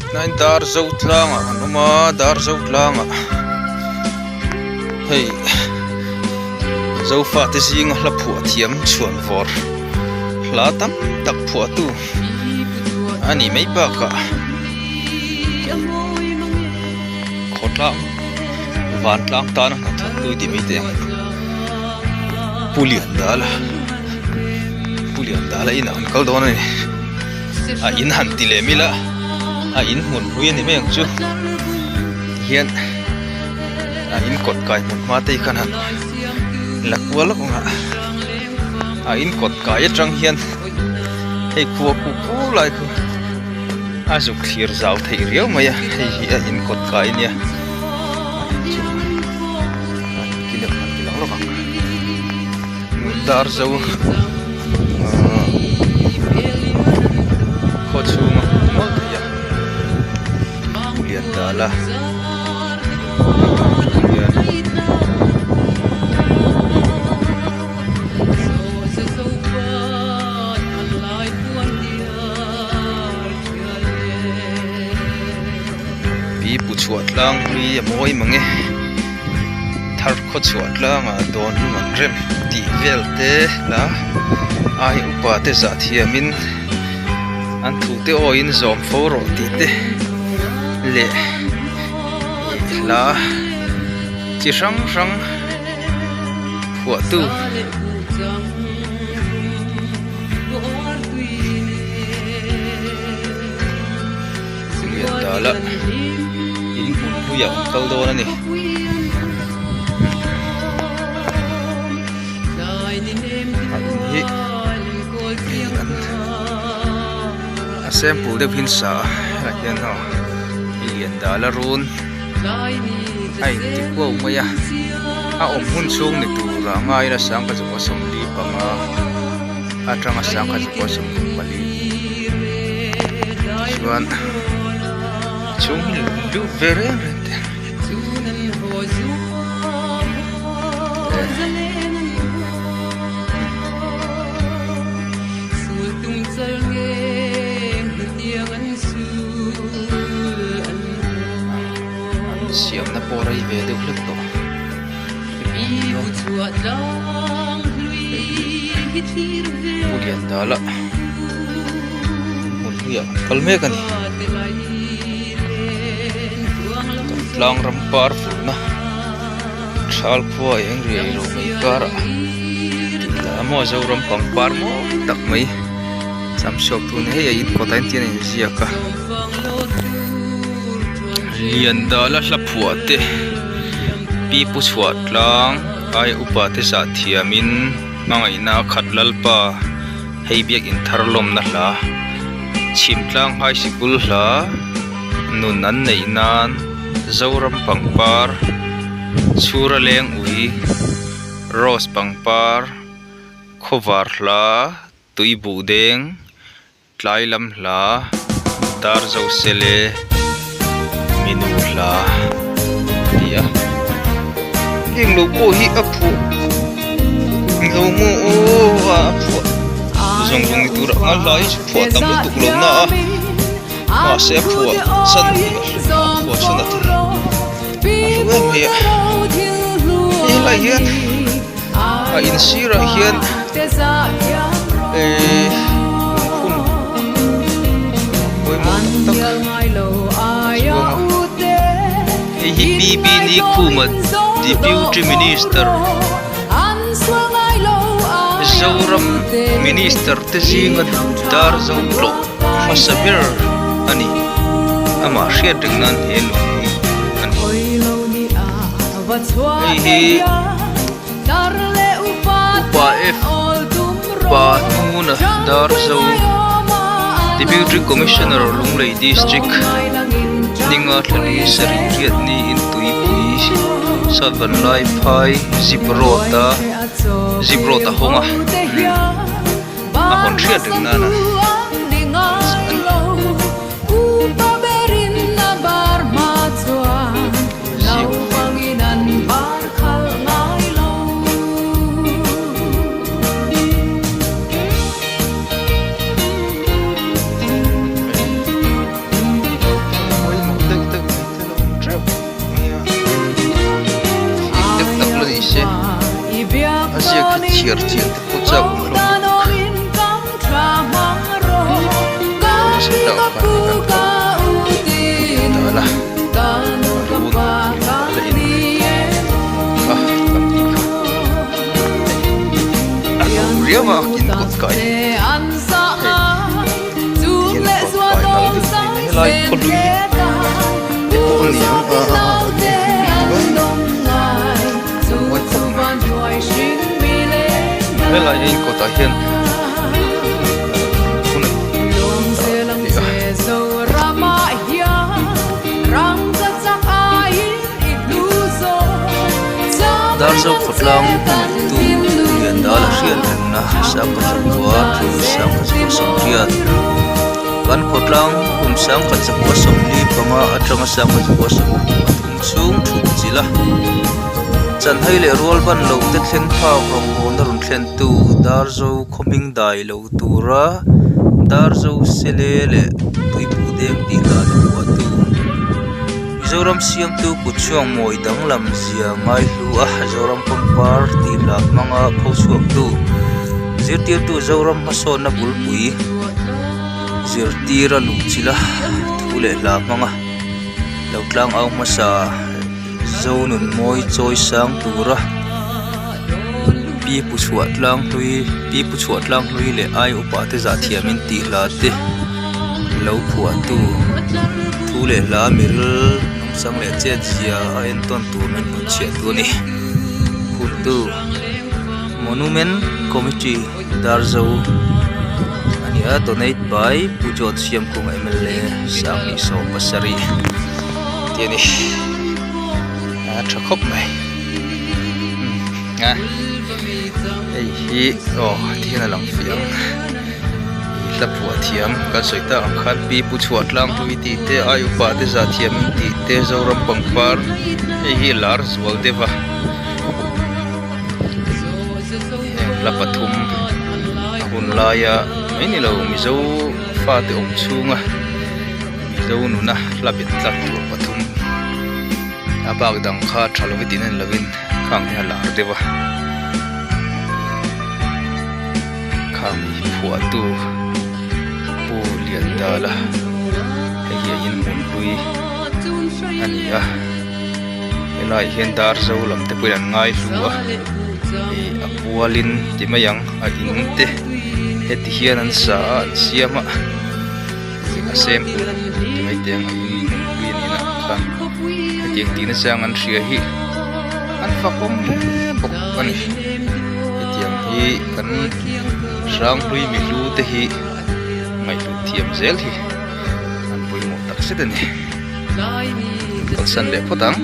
Tlai dar zo tlangah kan awm a dar zo tlangah hei zofa te zinga hla phuah thiam chhuan vawr hla tam tak phuah tu a nih mai bakah khawtlang vantlang tana hnathawk tu tih mai teh ang Pu Liandala Pu Liandala inah an kal dawn a ni. A in han ti leh mil a, a in hmun hlui a ni mai ang chu tihian a in kawt kai hmun hma te hi khan han la kual lawk ang a, a in kawt kai atang hian hei khua khu khu lai khu a zuk thlir zau theih riau mai a, hei hi a in kawt kai a nia a in chu a in ki deuh han ti lang lawk ang dar zo. Khaw chhunga hmuh mawlh thei a lian dal a hian pipu chhuah tlang hlui a mawi mang e. Thar khaw chhuah tlangah dawn lung an rem tih vel te la ai upa te zah thiamin an thu te awiin zawm fo rawh tih te leh hla chi hrang hrang phuahtu. Lian dala in hmun hluiah an kal dawn a ni. A in hi hei an a sample deuh hi an sa a helai hian aw lian dala run a inti kuau mai a a awm hun chhung ni turah a ngain a sangkhat zakua 45 atanga sangkhat zakua 24. Chuan a chhung hi lut ve reng reng te an siamna pawh rei ve deuh hlek tawh Pu Liandala hmun hluiah kan kal mek a ni kan tlang ram par fulna thal khua eng riai lo mai karah tih lah maw Zoram pangpar mawi tak mai samsawk tun hei a in kawtah hian tian a inziak a Liandala hla phuah te pipu chhuah tlang ai upa te zah thiamin hmangaihna a khat lalpa hei biak in thar lawmna hla chhim tlang high sikul hla nun an neih nan Zoram pangpar chhura leng ui rose pangpar khawvar hla tui buh deng. Tlai lam hla, dar zo sele, minu hla a ti a. Heng lo pawh hi a phuah lo maw aw a phuah zawng zawng ni tur a hla hi chu phuah tam lutuk lo na a mahse a phuah chan hi a phuah chhan a a hlu em mai a helai hian a in sirah hian. Ehh lungphun pawimawh tak tak a chuang a hei hi P B Nikhuma Deputy Minister Zoram Minister te zinga dar zo tlawh hmasa ber a ni amah hriat reng nan he lung hi a ni hei hi. Upa F Pa Hnuna Darzo Deputy Commissioner Lunglei District Ninga Thlali Sarih Riat niin Tuipui Satvanlai Phai Zip Road a Zip Road a hawng a a hawn hriat reng nana an sak a ni. chhiar chian te pawh chak awm hlawm lutuk a nuam riau a in kawt kai hei tihian kawt kai nalh deuh mai a helai khawlui te pawh a ni ang a mawi khawp mai helai in kawtah hian hun Darzo khawtlang hmangaihtu Liandala hriat rengna Sangkhat Zakua thu Sangkhat Zakua Sawmriat Kan khawtlang kum Sangkhat Zakua 45 atanga Sangkhat Zakua 43 chhung thup chilh a, chanhai leh rual ban lo te thleng phak rawngbawlna rawn thlentu Darzo khaw hming dai lo tura Darzo sele leh tuipui deng tih hla te phuahtu Mizoram siamtu kut chhuak mawi danglam zia ngaihlu a Zoram pangpar tih hla hmanga pho chhuaktu zirtirtu Zoram hmasawnna bulpui zirtira luhchilh a thu leh hla hmanga. Lo tlang au hmasa Zonun mawi chawi sang tura pi pu chhuah tlang hlui pi pu chhuah tlang hlui leh ai upa te zah thiam in tih hla te lo phuah tu thu leh hla miril nungchang leh chet zia a entawn tur min hmu chhiah tu a ni phun tu monument committee Darzo a ni a donate by Pu John Siamkunga mla 2017 tih a ni a tha khawp mai a hei hi aw ti hian a lang fiah ang hla phuah thiam kan sawi tak ang khan pi pu chhuah tlang hlui tih te ai upa te zah thiam in tih te zoram pangpar hei hi lar zual deuh a. Heng hla pathum a hun laia mai ni lo Mizo fate awm chhunga Mizo nuna hla bet tlat tur pathum a bak dang kha tha lovin tih na ni lovin khang hi a lar deuh a khang phuahtu Pu Liandala hei hi a inhmun hlui a ni a. Helaiah hian dar zo lam te pawhin an ngai hlu a ih a pualin ti mai ang a in te heti hian an sa a an siam a a sample ti mai teh ang a in hmun hlui a nih na ang khan hetiang tih nachang an hria hi an fakawm hle bawk a ni hetiang hi kan hranghlui mihlu te hi ngaihhlut thiam zel hi an pawimawh tak zet a ni. Kalsan leh phawt ang.